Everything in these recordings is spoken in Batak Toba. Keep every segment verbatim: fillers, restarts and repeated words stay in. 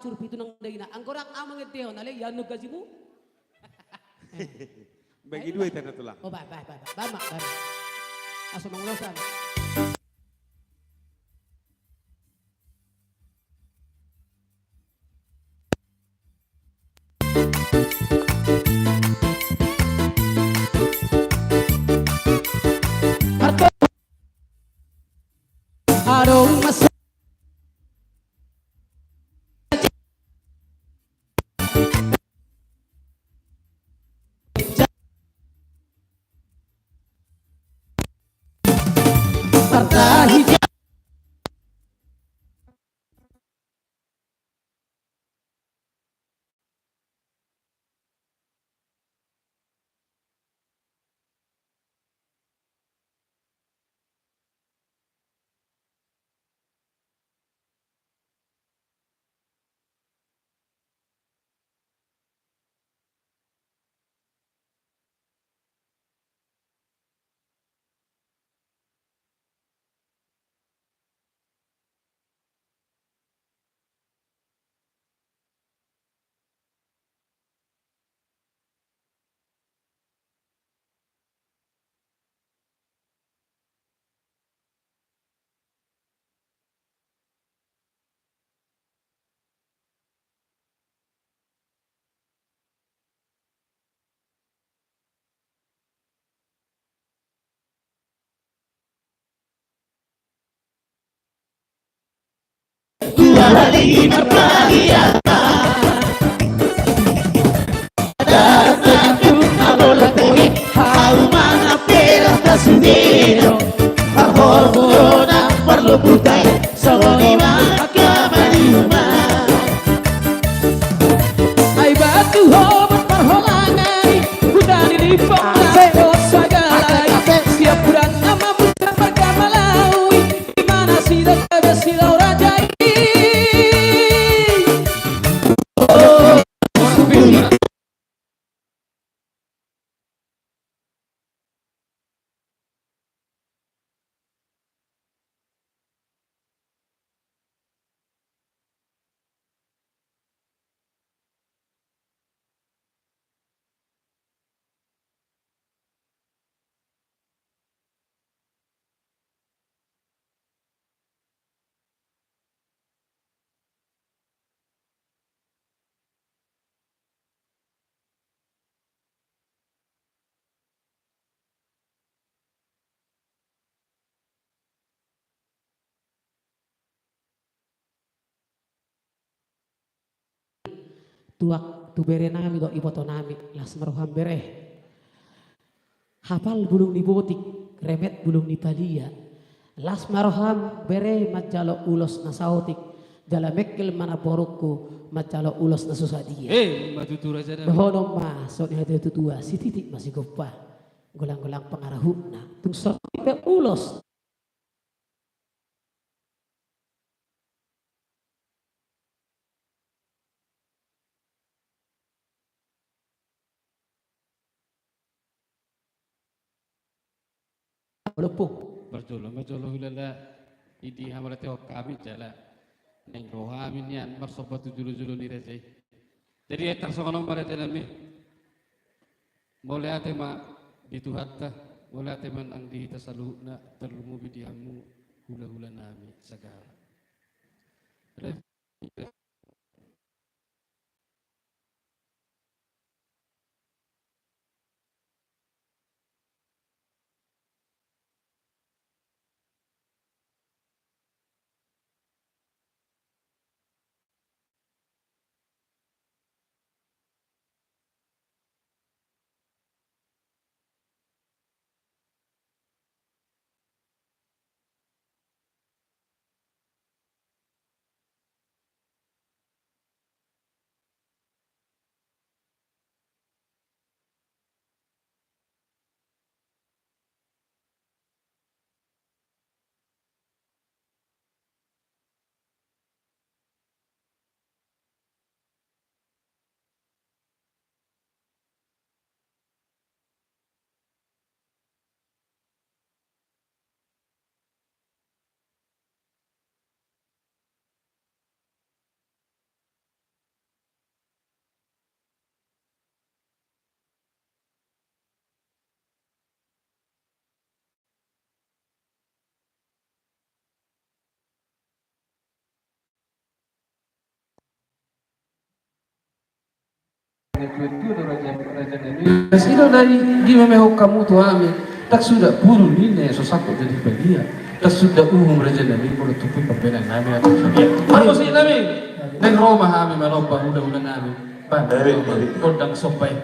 Surpi tu nang daina. Anggo rap au mangendehon ale, ia annon gajimu. Bagi dua i tanda tulang. Oh, baik, baik, baik, baik. Bamak, bamak. Aso mangulosan. Adong masa Ai batu hobot parholangan i, huta ni limpong na so sagala i. Siap hudang na mambuka margamalau i, di mana sidok gabe silau raja i. Tuak tu bere nami dohot iboto nami, las ma roham bere. Hapal bulung ni botik, remet bulung ni palia. Las ma roham bere manjalo ulos na saotik, jala mengkel ma namborungku manjalo ulos na so sadia. Eh, ima tutu raja nami. Dohonon ma songon i hata ni natuatua, sititik ma sigompa, golang-golang pangarahutna, tung songon i pe ulos. Ompung. Parjolo ma jolo hulala, di hamu raja hami jala naeng ro hami nian marsomba tu jolo-jolo ni raja i. Jadi, eh, tarsongon on ma raja nami. Mauliate ma di Tuhanta, mauliate ma nang di hita saluhutna, tarlumobi di hamu hula-hula nami sagala. Tuatua do raja, raja nami. Nasida dari di memehok hamu tu hami. Tak suda puru ninna so sangkot jadi badia. Tak suda uhum raja nami, molo tutu pambahenan nami atau sadia. Parmusik nami. Naeng ro ma hami malomba hulahula nami. Bang, gondang somba i.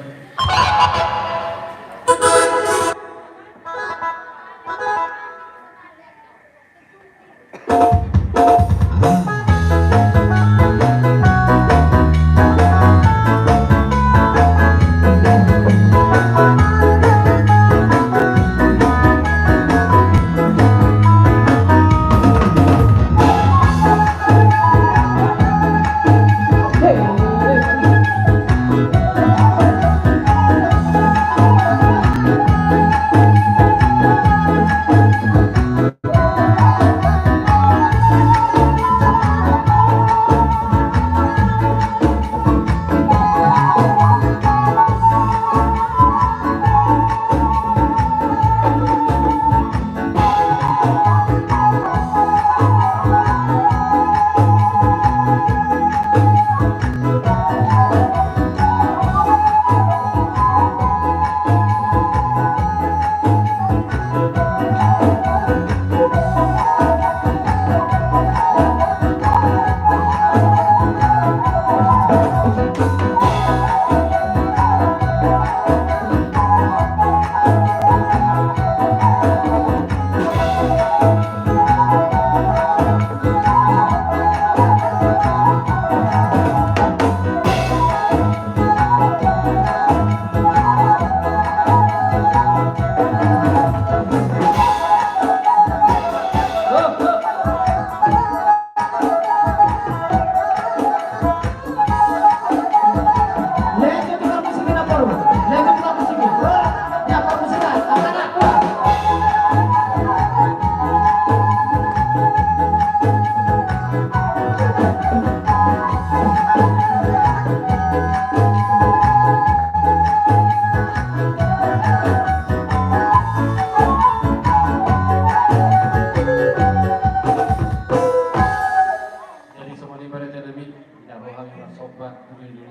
Jadi songon i ma raja nami, ina roha ni marsomba, duli-duli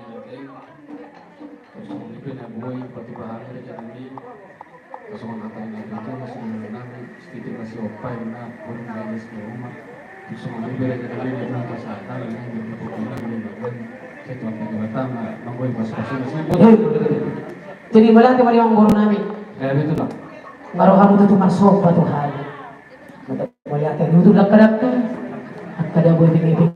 nami. Terus songon i pe na boi patupa hami raja nami. Terus songon hata ni na tutu, masih nami, sedikit masih opai na, belum manis di rumah. Terus songon i pe raja nami, na boi pasada, na boi patupa hami, na boi setuan dari batang, na boi pas-pas, na boi. Jadi mauliate ma di hamu boru nami. Ya, betul lah. Nga rohamu tutu marsomba tu hami. Mauliate, tutu lah kadang tu. Angka da boi tinggi.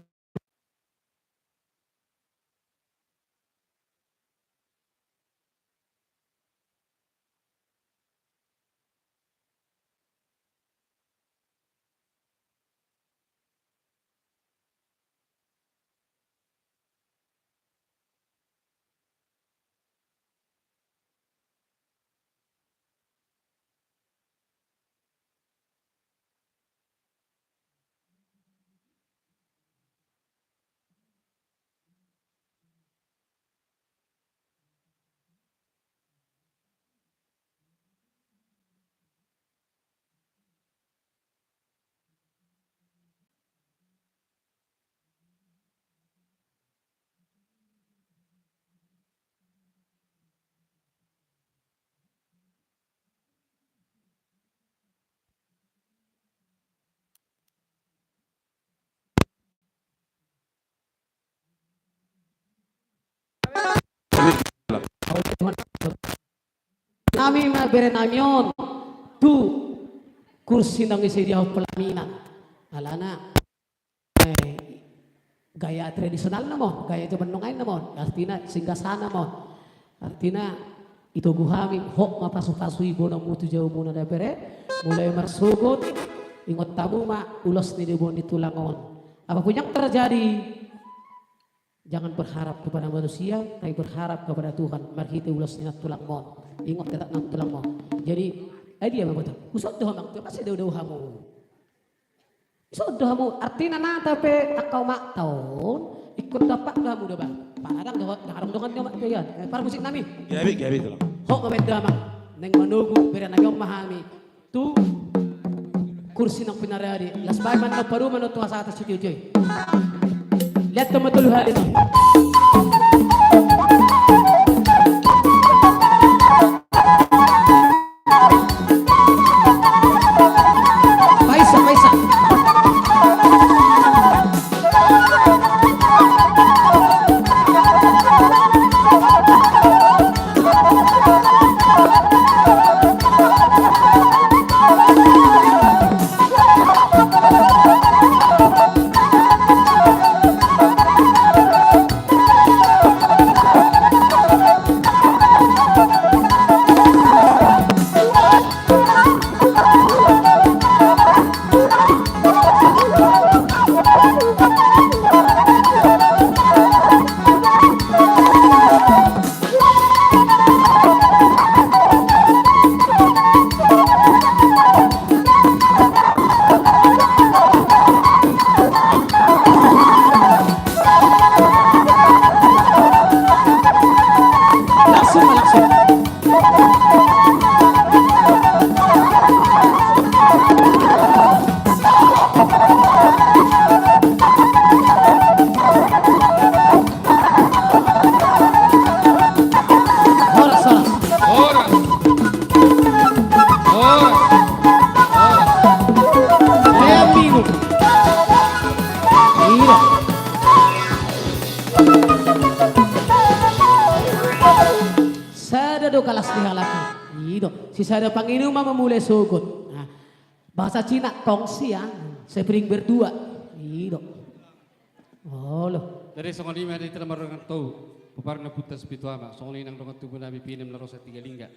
Nami ma bere nami on tu kursi naung ise diahon pelaminan. Alana eh, gaya tradisional nama on, gaya zaman nunga i nama on, artina singgasana nama on. Artina itogu hami, hot ma pasu-pasu i bonomu tu jabu muna da bere, mulai marsogot, ingot hamu ma ulos ni jabu ni tulang on. Apapun yang terjadi, jangan berharap kepada manusia, tapi berharap kepada Tuhan, marhite ulos ni nantulang on. Ingot da nantulang on. Jadi, eh dia ma boto. Usaha do hamang tu, pasti dao-dao hamu. Songon do hamu, artina nata pe angka umakta on, ingkon dompak do hamu do ba. Paradang dohot, ndang adong dongan ni umakta ian. Eh, parmusik nami. Gabe, gabe tulang. Hot ma baen damang, naeng manogu bere nami on ma hami. Tu kursi naung pinarade. Las baen ma na parumaen on tu hasahatan sitiotio i. Lihat teman tolu hali. galas ni halak i. I do. Sisada panginuman ma mulai sogot. Nah, bahasa Cina, kongsi ya. Sharing berdua. I do. Olo. Jadi songon i ma di tena marrongan tau. Pomparan ni ompunta Sipitu Ama. Songon i nang dongan tubu nami Pinem Larosa Tiga Lingga.